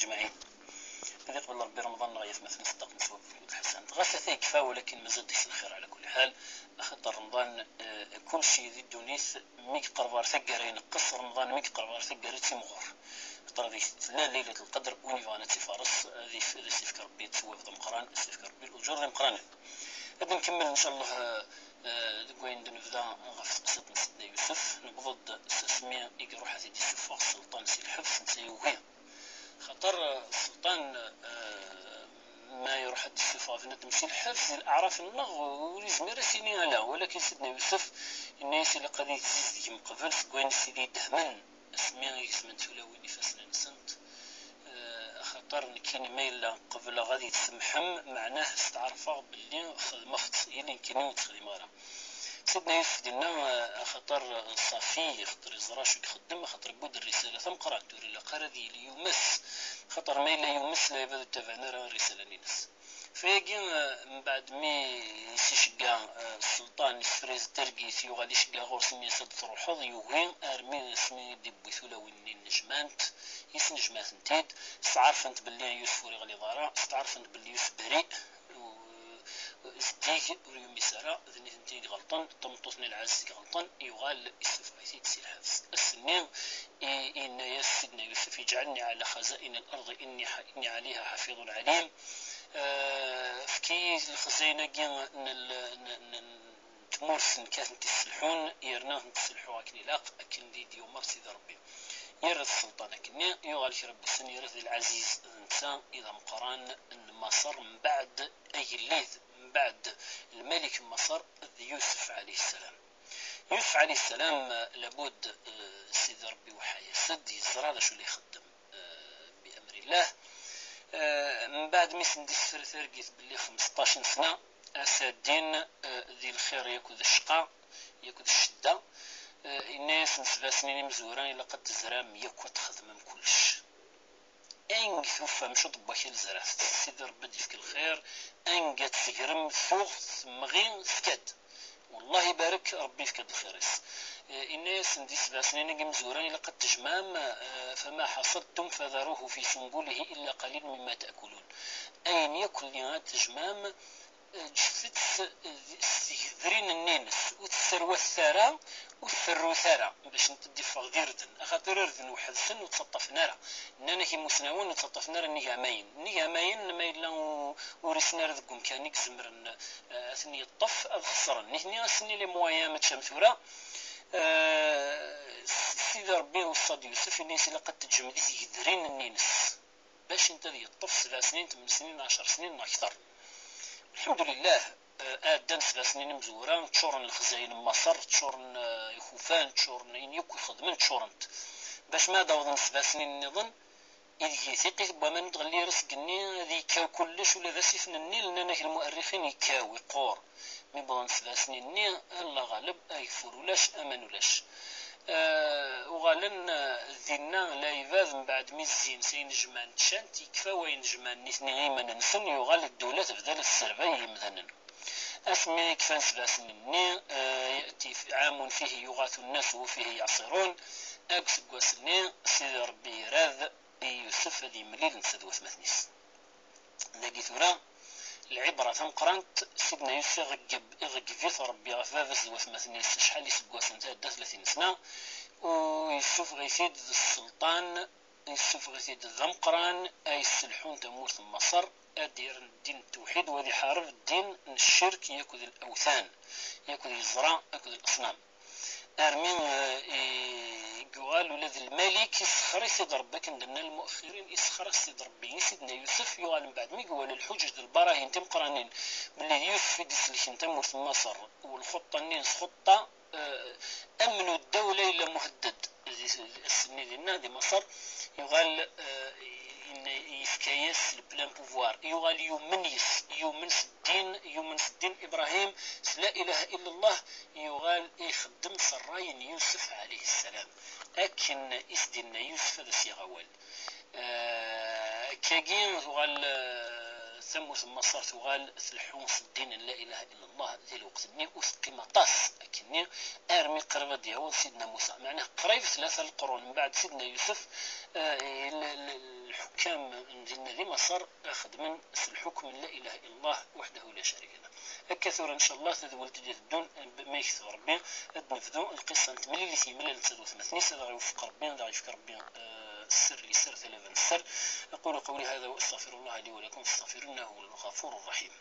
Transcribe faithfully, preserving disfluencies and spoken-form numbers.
أجمعين. Ad iqbel Ṛebbi Remḍan-nneɣ i atmaten-nneɣ, ṣeddaqen s wabbu d lḥasanat. Ɣas ata yekfa, walakin mazal deg-s lxir ɛla kulli ḥal, axaṭer Remḍan, eh, kulci di ddunit mi yeqreb ɣer taggara ineqqes, Remḍan mi yeqreb ɣer taggara yettimɣur. Axaṭer deg tella Laylat Lqadr, win yebɣan ad tt-ifaṛes, ad if-, ad as-ifk Ṛebbi ttwab d ameqqran, ad as-ifk Ṛebbi luǧur d imeqqranen. Ad nkemmel, ncallah, eh, eh, deg wayen d-nebda ɣef teqsiṭ n Sidna Yusef. Newweḍ-d s asmi i iruḥ ad t-id-issufeɣ sselṭan si lḥebs, netta yugi. Xaṭer, eh, sselṭan, eh, ma iruḥ ad d-issufeɣ bnadem si lḥebs, di leɛraf-nneɣ, ur yezmir ad s-yini ala, walakin Sidna Yusef yenna-yas ilaq ad yi-tzizdgem qbel seg wayen i s-id-idehhmen asmi i gezment tulawin ifassen-nsent. Eh, axaṭer nekkini ma yella qebleɣ ad yi-tsemḥem, meɛnah steɛrfeɣ belli xedmeɣ-tt, yili nekkini ur tt-xdimeɣ ara. Sidna Yusef dinna, eh, axaṭer, eh, ṣafi, axaṭer yeẓra acu i ixeddem, axaṭer yewwi-d rrisala tameqqrant, ur ilaq ara ad yili yumes, axaṭer ma yella yumes, lɛibad ur ttabaɛen ara rrisala-nni-ines. Fayagi, eh, mbeɛd mi s-icegga, eh, sselṭan, isefra-yas-d targit, yuɣal icegga ɣur-s, inna-yas ad d-truḥeḍ, yugi, armi asmi i d-iwwi tulawin-nni nnejmaɛent, yesnejmaɛ-tent-id, steɛrfent belli Yusef ur iɣliḍ ara, steɛrfent belli Yusef beri, u-, zeddig, ur yumis ara, d nitenti i iɣelṭen, d tameṭṭut-nni lɛaziz i iɣelṭen, yuɣal issufeɣ-it-id si lḥebs. Ass-nni, i-, yenna-yas Sidna Yusef: اجعلني على خزائن الأرض إني ح-، إني عليها حفيظ عليم. Eh, efk-iyi lexzayen-agi n l-, n, n, n tmurt, nekk ad tent-isselḥun, yerna ad tent-sselḥuɣ akken ilaq, akken i d-yumeṛ Sidi Ṛebbi. Yerra-t sselṭan akkenni, yuɣal kra n wussan, yerra-t d lɛaziz, d netta i d ameqqran n Maṣer, mbeɛd agellid, mbeɛd lmalik n Maṣer, d Yusef ɛalayhi ssalam. Yusef ɛalayhi ssalam, labud, eh, Sidi Ṛebbi iweḥḥa-yas-d, yeẓra d acu la ixeddem, eh, bi amrillah. Eh, mbeɛd mi sen-d-isefra targit belli xmesṭac n sna, ad s-ɛeddin, eh, di lxir yakk d ccqa, yakk d ccedda, eh, yenna-yasen: sebɛa snin imezwura ilaq ad tezram yakk, ad txedmem kullec. Ayen tufam ciṭ n wakal zrat, Sidi Ṛebbi ad d-ifk lxir, anga tt-tegrem tuɣ temɣi tefka-d. Wellah ibarek, Ṛebbi yefka-d lxir-is. Eh, inna-yasen di sebɛa snin-agi imezwura ilaq ad tejmɛem, eh, فما حصدتم فذروه في سنبله إلا قليلا مما تأكلون. Ayen yakk-nni ad tejmɛem, eh, ǧǧet-t s, s tgedrin-nni-ines, ur tesserwatet ara, ur tferrut ara, bac ad d-iffeɣ d irden, axaṭer irden weḥd-sen ur ttaṭṭafen ara. Nnan-ak imusnawen ur ttaṭṭafen ara nnig ɛamayen. Nnig ɛamayen, ma yella u-, ur issen ara deg umkan i izemren, eh, ad ten-yeṭṭef, ad xeṣren. Nitni ass-nni les moyens, mačči am tura. Eh, s-, Sidi Ṛebbi iweṣṣa-d Yusef, yenna-yas ilaq ad teǧǧem di tgedrin-nni-ines. Bac anta ad yeṭṭef sebɛa snin, tmen snin, ɛecṛ snin neɣ kter. Lḥemdulillah, eh, ɛeddan sebɛa snin imezwura, ččuren lexzayen n Maṣer, ččuren, eh, ikufan, ččuren ayen yakk ixedmen, ččuren-t. Bac ma ad awḍen sebɛa snin nniḍen, ideg tiqqit n waman ur d-tɣelli ara seg igenni, ad yekkaw kullec, ula d asif n Nnil, nnan-ak lmu'errixin yekkaw, iqqur. Mi wwḍen sebɛa snin-nni, Allah ɣaleb, ageffur ulac, aman ulac. Eh, uɣalen, eh, dinna lɛibad, mbeɛd mi zzin s ayen jemɛen ččan-t, yekfa wayen jemɛen nitni i yiman-nsen, yuɣal ddula tebda la tesserbay i yimdanen. Asmi kfan sebɛa snin-nni, eh, يأتي عام فيه يغاث الناس وفيه يعصرون. Deg useggas-nni, Sidi Ṛebbi irad i Yusef ad yemlil netta d watmaten-is. Dagi tura, lɛibra tameqqrant, Sidna Yusef iɣeggeb, iɣeggeb-it Ṛebbi ɣef baba-s d watmaten-is acḥal iseggasen, tɛedda tlatin sna, u yessufeɣ-it-id d sselṭan, yessufeɣ-it-id d ameqqran, ay yesselḥun tamurt n Maṣer, ad d-yerren ddin n ttewḥid, u ad iḥareb ddin n ccirk yakk d lawthan, yakk d yeẓra, akked leṣnam. Armi, eh, i, i yuɣal ula d lmalik, isexxer-it-id Ṛebbi, akken d-nnan lmu'exirin, isexxer-as-t-id Ṛebbi i Sidna Yusef, yuɣal mbeɛd mi iwala lḥuǧǧeǧ d lbarahin timeqqranin belli d Yusef i d-iselken tamurt n Maṣer, u lxuṭṭa-nni s xuṭṭa, eh, amn u ddawla yella muhedded di, di, ass-nni dinna di Maṣer, yuɣal, eh, yenna, yefka-yas le plein pouvoir, yuɣal yumen yes, yumen s ddin, yumen s ddin Ibrahim, s la ilaha illa Allah, yuɣal ixeddem s ṛṛay n Yusef ɛalayhi ssalam. Akken i s-d-inna Yusef ad as-yaɣ awal. Eh, akkagi tuɣal, eh, tamurt n Maṣer tuɣal tleḥḥu s ddin n la ilaha illa Allah di lweqt-nni, ur teqqim aṭas akkenni armi qrib ad d-yaweḍ Sidna Musa. Meɛna qrib tlata leqrun mbeɛd Sidna Yusef, eh, l-, l-, lḥukkam Maṣer xeddmen s lḥukm n la ilaha illallah wahdahu la sharika lah. Akka tura, ncallah, tadwilt i d-iteddun, ma yekteb Rebbi, ad d-nebdu lqissa n temlilit yemlal netta d watmaten-is, ad aɣ-iwefeq Rebbi, ad aɣ-yefk Rebbi, eh, sser li sser, talaba n sser. أقول قولي هذا وأستغفر الله لي ولكم فاستغفروه إنه هو الغفور الرحيم.